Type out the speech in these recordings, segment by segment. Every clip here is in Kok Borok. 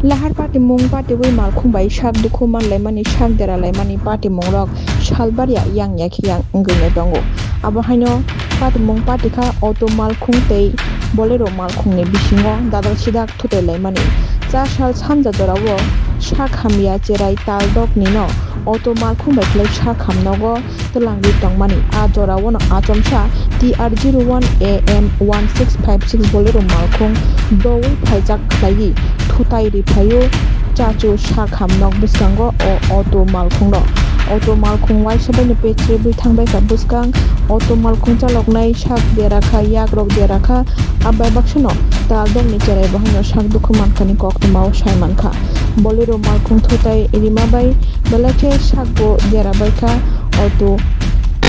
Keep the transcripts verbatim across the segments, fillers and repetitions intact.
Lahar patimung patiwi malkhung bai sak dukhu manlaimani, sak deralaimani patimungrok salbarya yang ya khe yang wngwi no tongo. Abo haino patimung patikha auto malkhung tei Bolero malkhungni bisingo dadal sidak thutailaimani. Chasal sanja jorao sak hamya cherai taldoknino auto malkhung bai khlai sak hamnogo twlangwi tongmani. A jorao no achomsa T R zero one A M one six five six Bolero malkhung doui phaijak khlaiwi thutai riphaio. Chachu sak hamnok bwskango o auto malkhungno. Auto malkhung waisa baino pechre bwi thangbaikha bwskang. Auto malkhung chaloknai sak derakha, yakrok derakha. Abai baksano taldokni cherai bo haino sak dukhu mankhani koktwmao sai mankha. Bolero malkhung thutai rima bai belai khe sakbo derabaikha. Auto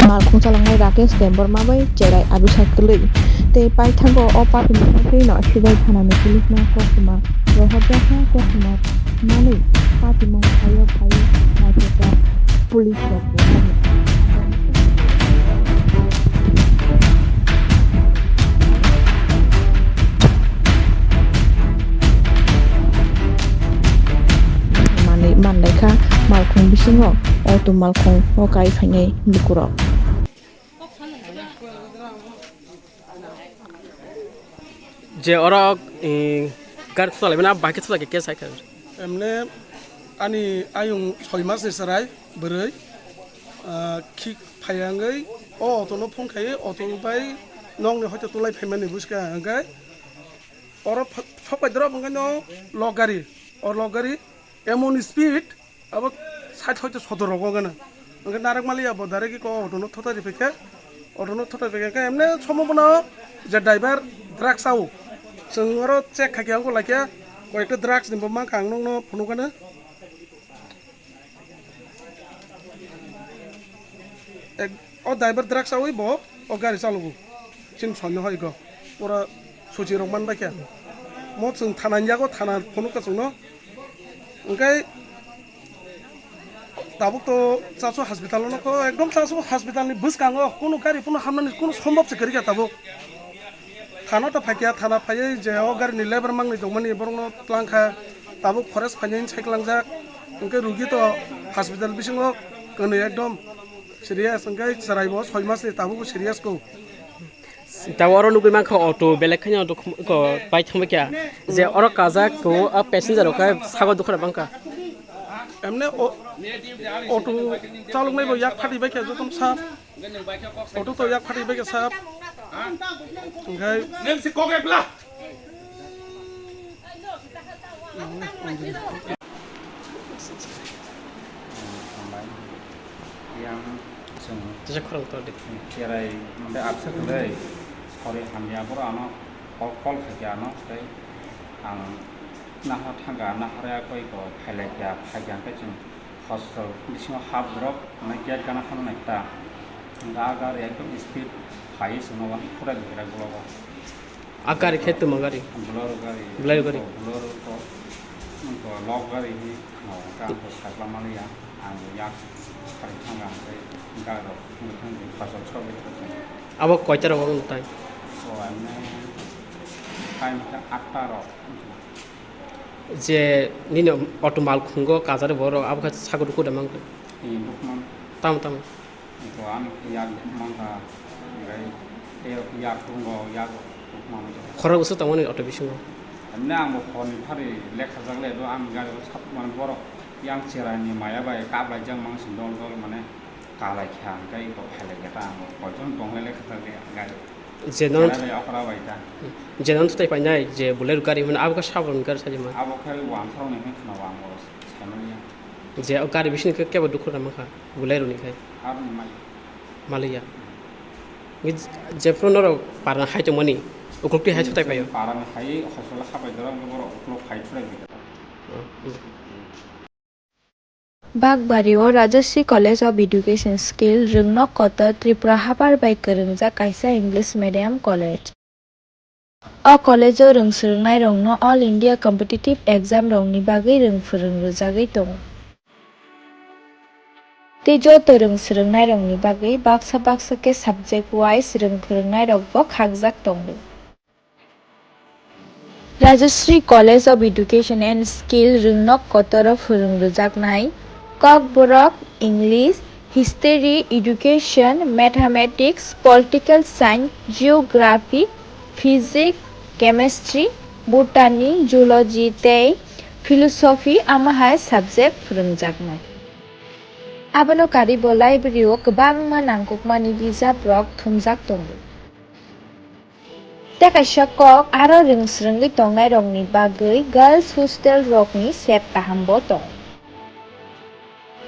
malkhung chaloknai Rakesh Debbarma bai cherai Abhishek Kwlwi. Tei paithago o patini bagwino Sidai thanani police no koktwma rohorjakha, koktwma manwi patimung phaio phaiwi naithokjak police rok bo. Manwi manlaikha malkhung bisingo auto malkhung o kai phainai lukurok. Je oro, eh, gari thwlai mani, bahai khe thwlai khe case hai kha. Emne ani ayung soi mas ni chwrai bwrwi, ah, khik phaiya wngwi o auto no phone khai, auto bai nokni hoito tulai phaimani bwskang hwnkhe oro ph-, phok bai drop hwnkhe no lok gari, o lok gari emon speed, abo sait hoito sotor rogo gana. Hwnkhe narwk maliya bo direct ko auto no thotari phaikhe, auto no thotari phaikhe, hwnkhe emne somo bono je driver drugs sao. Chwng oro check khaikhe, wngkha laikhe koyekta drugs ni bo mankha, ang nokno phunukgana. Ek, o driver drugs saui bo o gari chalogo. Chini sonni hoi go. Pura suchi rok man bai khe. Mo chwng thana ni yago, thana phunuk ka chwngno. Hwnkhe tabuk to Chasu hospital no ko, ekdom Chasu hospital ni bwskango kunu gari phano hamnani kunu sombab se kwrwi kha tabuk. Thana to phaikya, thana phaiwi je o gari ni lebar mangni tongmani borokno twlang kha. Tabuk forest phainani sai kwlangjak. Hwnkhe rugi to hospital bisingo kwnwi ekdom serious, hwnkhe chwraibo soi mas ni tabukbo serious ko. Tabuk oro nugwi mankha auto belek khaino auto khum-, ko pai thangbai kha. Je oro kajak to a passenger rok khe sago dukha bangkha. Emne o-, auto chaloknai bo yak phati bai kha jotono sa. Auto to yak phati bai kha sap. Hwnkhe neng si kok ebla. Yang chwng Tisa khorang tor di. Cherai mode absa kwlai sori hamya boro ano call, call khaikha ano tei ang nahar thangkha, nahar ya koi ko phailai kha, phaikha hwnkhe chwng hospital bisingo hap drop, mane gate gana hano naikha ta. Hwnkhe a gari ekdom speed phaiwi chwngno wani phurai rwkha ulo o. A gari khe twma gari? Bolero gari. Bolero gari. Bolero ko, ko lok gari hi khna hwnkhe ang bo sakla manliya. Ang yak phari thangkha hwnkhe gari rok thangwi thangwi phasal sok bai thangkha. Abo koita rok wng tai? O emne time khe atta rok. Je nini auto malkhungo kajari borok abo khe sago dukhu da mangkha? Ee, dukhu man. Tamo, tamo. Eko ani yak dukhu mankha, hwnkhe tei yak tongo, yak dukhu mankha. Khorok bwswk tongmani auto bisingo? Emne ang bo horni phari lekhajak le do, ang gari o sap mani borok yang cherai ni maya bai kaplaijak mang si dol dol mane. Kalai kha, hwnkhe eko phailai kha ta, ang bo koichon tonglai le kha ta le, ang gari. Je nono cherai bai okra bai ta. Je nono tei painai, je Bolero gari hwnmani, abo khe sabrokni gari sajima. Abo khe wansarokni hwnwi khna o ang bo saimanya. Je o gari bisingni khe kebo dukhu rwna mankha, Bolero ni khai. Aroni malik. Maliya. Jephru norok parna hai tongmani, uklukti hai thutai paio. Parani hai hospital hapai doro, borok ukluk hai thutai bai kha. Hmm. Bagbario Rajasri College of Education skill rwngnok kotor Tripura habar bai kwrwngjak kaisa English medium college. O college o rwng swrwngnairokno All India competitive exam rokni bagwi rwng phwrwng rwjagwi tongo. Tei joto rwng swrwngnairokni bagwi baksa baksa khe subject wise rwng phwrwngnairokbo khakjak tongo. Rajashree College of Education and Skill rwngnok kotoro phwrwng rwjaknai Kokborok, English, History, Education, Mathematics, Political Science, Geography, Physics, Chemistry, Botany, Zoology tei Philosophy, amo hai subject phwrwngjaknai. Abono karwi bo library-o kwbangma nangkukmani bijaprok thumjak tongo. Tei kaisa kok, aro rwngsrwngwi tongnairokni bagwi girls hostel rokni sep kahambo tongo.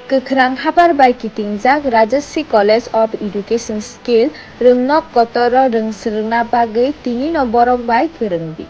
Kwkhrang habar bai kitingjak Rajashree College of Education Skill rwngnok kotoro rwngsrwngna bagwi tinino borok bai kwrwngdi.